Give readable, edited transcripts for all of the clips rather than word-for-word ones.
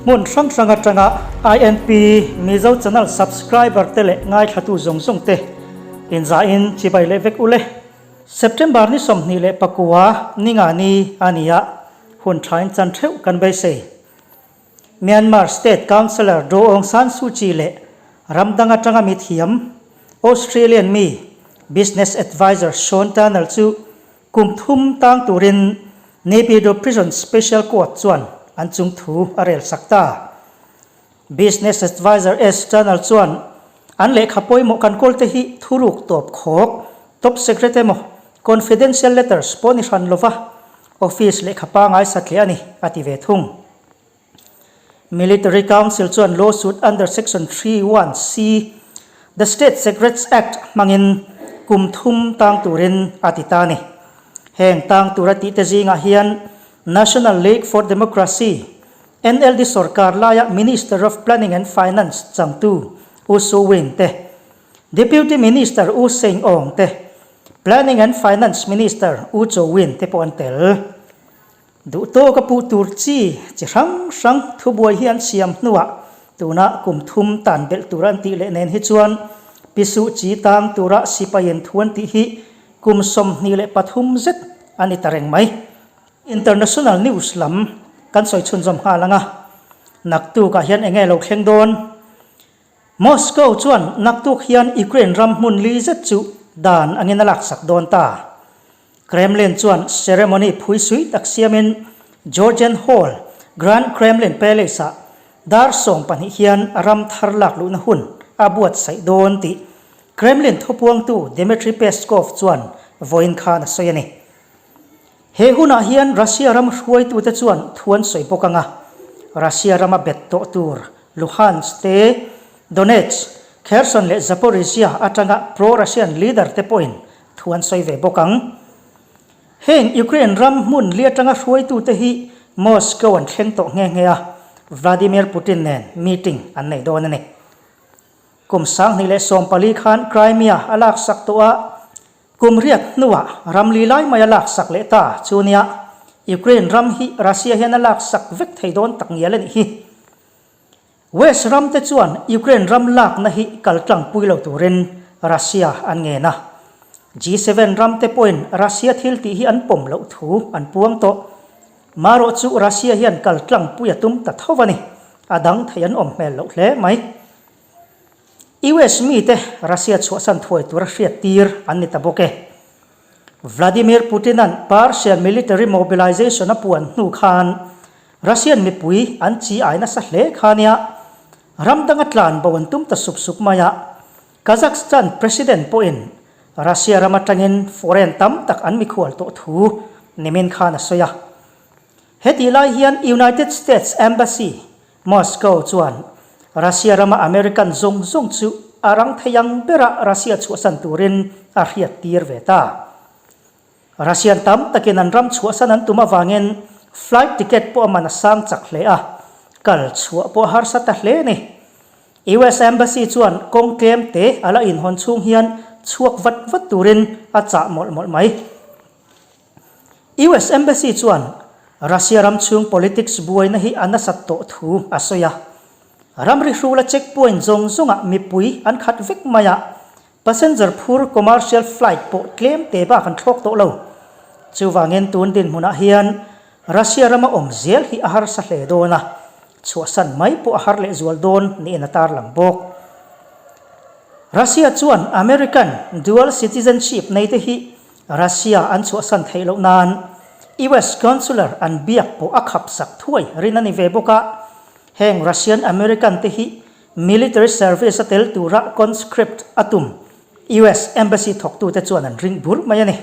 Hmun hrang hrang atanga INP Mizo Channel subscriber te leh ngaithlatu zawng zawng te inzahin chibai leh vek ule. September ni 29 ninga ni a ni a, hun thain chan theuh kan beisei. Myanmar State Councillor Daw Aung San Suu Kyi leh ram dang atanga mithiam Australian mi Business Advisor Sean Turnell chu kum thum tang turin Naypyidaw Prison Special Court chuan an chung thu a rel sak ta. Business Advisor S Turnell chuan an lehkha pawimawh kan kawl te hi thuruk tawp khawk, top secret emaw confidential letters pawh ni hran lova office lehkha pangai satliah a ni a ti ve thung. Military Council chuan lawsuit under Section 3 1 C The State Secrets Act hmangin kum thum tang turin a ti ta a ni. Heng tang tura tihte zingah hian National League for Democracy, NLD sorkar laia Minister of Planning and Finance changtu U Su Win te, Deputy Minister U Sein Aung te, Planning and Finance Minister U Cho Win te pawh an tel. Duh tawk a puh tur chi chi hrang hrang thubuai hi an siam hnuah tunah kum thum tan belh tur an tih leh nen hi chuan Pi Suh Chi tang tura sipaiin thu an tih hi kum 23 zet a ni ta reng mai. International news lam kan sawi chhunzawm nghal ang a, naktukah hian eng nge lo thleng dawn? Moscow chuan naktuk hian Ukraine ram hmun li zet chu dan angin a laksak dawn ta. Kremlin chuan ceremony phui sui tak siamin Georgian Hall, Grand Kremlin Palace-ah dar 12 hian ram thar lak luhna hun a buatsaih dawn tih Kremlin thupuangtu Dmitry Peskov chuan vawiin khan a sawi a ni. He hunah hian Russia ram hruaitute chuan thu an sawi bawk ang a, Russia rama bet tawh tur Luhansk te, Donetsk, Kherson leh Zaporizhzhia atanga pro-Russian leader te pawhin thu an sawi ve bawk ang. Heng Ukraine ram hmun li atanga hruaitute hi Moscow an thleng tawh nghe nghe a, Vladimir Putin nen meeting an nei dawn a ni. Kum 2014 khan Crimea a laksak tawh a, Kum riat hnuah ram li lai mai a laksak leh ta chu nia, Ukraine ram hi Russia hian a laksak vek thei dawn tak ngial a nih hi. West ram te chuan Ukraine ram lakna hi kal tlangpui lo turin Russia an ngen a. G7 ram te pawhin Russia thil tih hi an pawm loh thu an puang tawh. Marawh chu Russia hian kal tlangpui a tum ta tho a ni. A dang thei an awm hmel loh hle mai. US mite Russia chhuahsan thuai tura hriat tir an ni ta bawk e. Vladimir Putin-a'n partial military mobilization a puan hnu khan Russian mipui an chi ai nasa hle kha nia ram danga tlan bo an tum ta sup sup mai a. Kazakhstan President pawhin Russia ram atangin foreign tam tak an mikhual tawh thu nimin khan a sawi a. Hetih lai hian United States Embassy Moscow chuan Russia rama American zawng zawng chu a rang thei ang bera Russia chhuahsan turin a hriat tir ve ta. Russian tam takin an ram chhuahsan an tum avangin flight ticket pawh a man a sang chak hle a, kal chhuah pawh a harsa ta hle a ni. US Embassy chuan kawng tlem te a la inhawn chhung hian chhuak vat vat turin a chah mawlh mawlh mai. US Embassy chuan Russia ram chhung politics buaina hi a nasat tawh thu a sawi a. Ramri hrula checkpoint zawng zawngah mipui an khat vek mai a, passenger phur commercial flight pawh tlem te bak an thlawk tawh lo. Chuvangin tun dinhmunah hian Russia rama awm zel hi a harsa hle dawn a, chhuahsan mai pawh a har lehzual dawn niin a tarlang bawk. Russia chuan American dual citizenship neite hi Russia an chhuahsan theih loh nan US Consular an biak pawh a khap sak thuai rin a ni ve bawk a. Heng Russian American te hi military service a tel tura conscript a tum US Embassy thawktute chuan an ring bur mai a ni.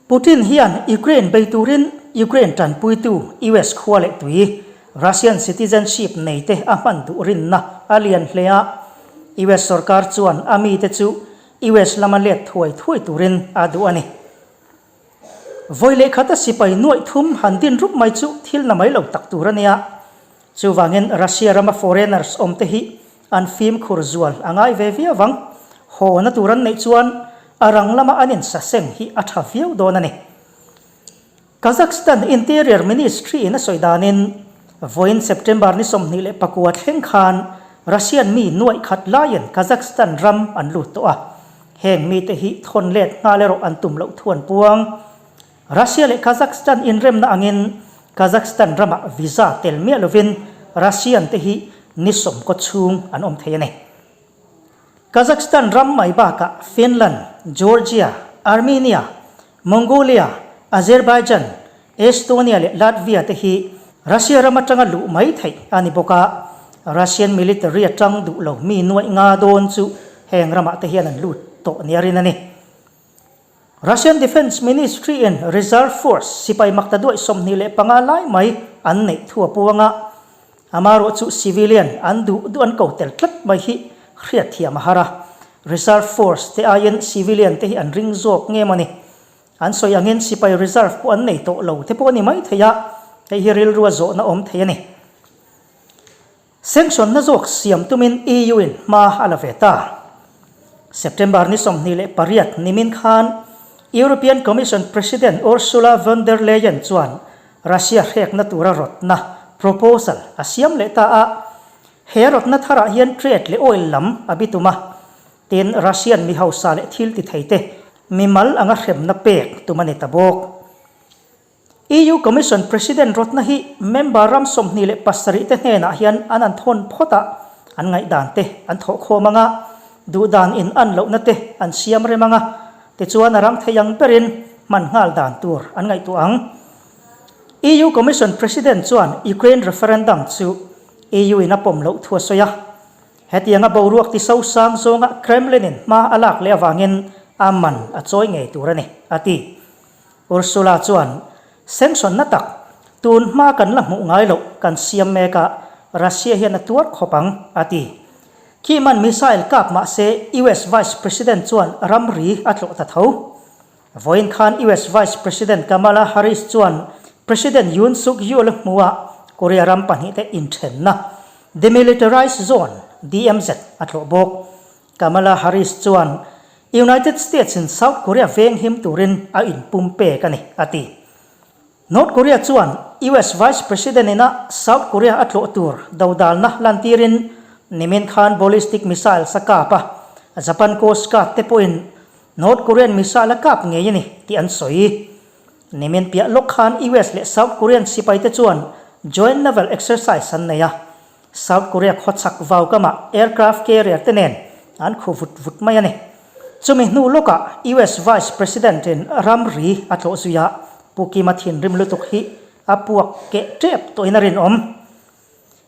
Putin hian Ukraine bei turin Ukraine tanpuitu US khua leh tui Russian citizenship nei te a hman duh rinna a lian hle a. US sorkar chuan a mite chu US lama let thuai thuai turin a duh a ni. Vawi leh khata sipai nuaih thum han din rup mai chu thil na mai lo tak tur a nia. Chuvangin Russia rama foreigners awm te hi an fimkhur zual a ngai ve viau ang. Haw na tur an neih chuan a rang lama an insaseng hi a tha viau dawn a ni. Kazakhstan Interior Ministry in a sawi danin. Vawiin September ni 29 thleng khan Russian mi nuaih khat laiin Kazakhstan ram an lut tawh a, heng mite hi thawn let nghal erawh an tum loh thu an puang. Russia leh Kazakhstan inremna angin Kazakhstan ramah visa tel miah lovin Russian te hi ni sawmkaw chhung an awm thei a ni. Kazakhstan ram mai bakah Finland, Georgia, Armenia, Mongolia, Azerbaijan, Estonia leh Latvia te hi Russia ram atanga luh mai theih a ni bawk a, Russian military atang duh lo mi nuaih nga dawn chu heng ramah te hian an lut tawh nia rin a ni. Russian Defence Ministry in Reserve Force sipai makta duaih 25 lai mai an neih thu a puang a, amarawh chu civilian an duh duh an ko tel tlat mai hi hriatthiam a har a, Reserve Force te aiin civilian te hi an ring zawk nge maw ni? An sawi angin sipai reserve pawh an nei tawh lo te pawh a ni mai thei a, hei hi rilrua zawhna awm thei a ni. Sanction na zawk siam tumin EU in hma a la ve ta. September ni 28 nimin khan European Commission President Ursula von der Leyen chuan Russia hrekna tura rawtna, proposal, a siam leh ta a. He rawtna tharah hian trade leh oil lam a bitum a, tin Russian mi hausa leh thil ti theite mimal anga hremna pek tum a ni ta bawk. EU Commission President rawtna hi member ram 27 te hnenah hian an an thawn phawt a, an ngaihdan te an thawh khawm ang a, duhdan in an lohna te an siam rem ang a, tichuan a rang thei ang berin hman nghal dan tur an ngaihtuah ang. EU Commission President chuan Ukraine referendum chu EU in a pawm loh thu a sawi a, hetianga boruak ti sosang zawnga Kremlin in hma a lak leh avangin a man a chawi ngei tur a ni, a ti. Ursula chuan, Sanction na tak, tun hma kan la hmuh ngai loh kan siam mek a, Russia hian a tuar khawp ang, a ti. Kim-a'n missile kap mah se US Vice President chuan ramri a tlawh ta tho. Vawiin khan US Vice President Kamala Harris chuan President Yoon Suk Yeol hmuah Korea ram pahnihte inthenna Demilitarized Zone, DMZ, a tlawh bawk. Kamala Harris chuan United States in South Korea veng him turin a inpum pek a ni, a ti. North Korea chuan US Vice President ina South Korea a tlawh tur dodalna lantirin nimin khan ballistic missiles a kap a, Japan Coast Guard te pawhin North Korean missile a kap ngei a ni tih an sawi. Nimin piah lawk khan US leh South Korean sipaite chuan joint naval exercise an nei a, South Korea khawchhak vau kamah aircraft carrier te nen an khu vut vut mai a ni. Chumi hnu lawkah US Vice President in ramri a tlawh zui a, Pu Kim-a thinrim lutuk hi a puak keh tep tawhin a rinawm.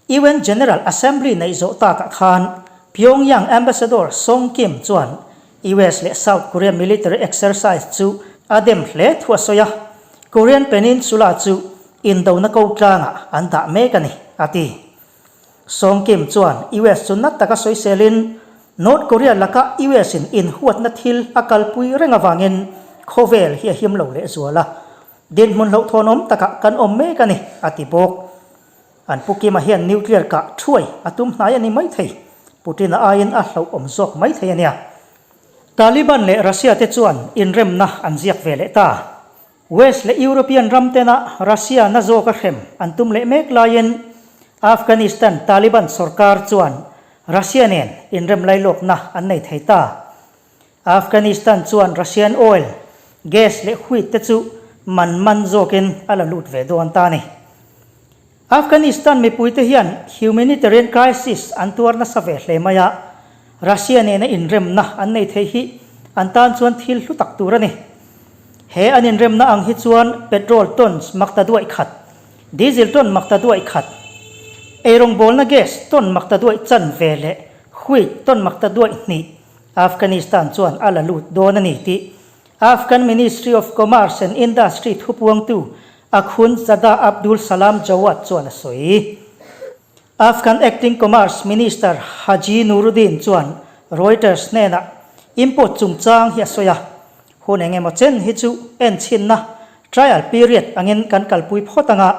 UN General Assembly neih zawh takah khan Pyongyang Ambassador Song Kim chuan US leh South Korea military exercise chu a dem hle thu a sawi a, Korean Peninsula chu indona ko tlangah an dah mek a ni, a ti. Song Kim chuan US chu na taka sawiselin North Korea laka US in inhuatna thil a kalpui reng avangin khawvel hi a him lo lehzual a, dinhmun hlauhthawnawm takah kan awm mek a ni, a ti bawk. An Pu Kim-a hian nuclear kah thuai a tum hnai a ni maithei, Putin-a aiin a hlauhawm zawk maithei a nia. Taliban leh Russia te chuan inremna an ziak ve leh ta. West leh European ram tena Russia na zawka hrem an tum leh mek laiin Afghanistan Taliban sorkar chuan Russia nen inrem lailawkna an nei thei ta. Afghanistan chuan Russian oil, gas leh wheat te chu man man zawkin a la lut ve dawn ta a ni. Afghanistan mipuite hian humanitarian crisis an tuar nasa ve hle mai a, Russia nena inremna an nei thei hi an tan chuan thil hlu tak tur a ni. He an inremna ang hi chuan petrol tons makta duaih khat, diesel ton makta duaih khat, eirawngbawlna gas ton makta duaih chan ve leh wheat ton makta duaih hnih Afghanistan chuan a la lut dawn a ni tih Afghan Ministry of Commerce and Industry thupuangtu Akhundzada Abdul Salam Jawad chuan a sawi. Afghan Acting Commerce Minister Haji Nuruddin chuan Reuters hnenah import chungchang hi a sawi a, Hun eng emaw chen hi chu enchhinna, trial period, angin kan kalpui phawt anga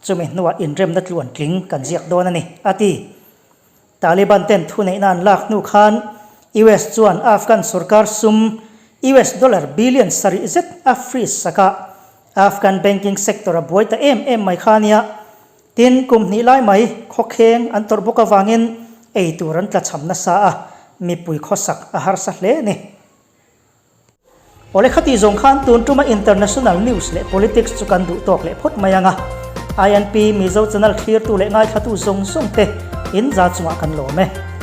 chumi hnuah inremna tluantling kan ziak dawn a ni, a ti. Taliban ten thuneihna an lak hnu khan US chuan Afghan sorkar sum US dollar billion sarih zet a freeze sak a, Afghan banking sector a buai ta em em mai kha ania. Tin, kum hnih lai mai khawkheng an tawrh bawk avangin ei tur an tlachham nasa a, mipui khawsak a harsa hle a ni. Awle khati zawng khan tun tuma international news leh politics chu kan duh tawk leh phawt mai ang a. INP Mizo channel thlirtu leh ngaithlatu zawng zawng te in za chungah kan lawm e.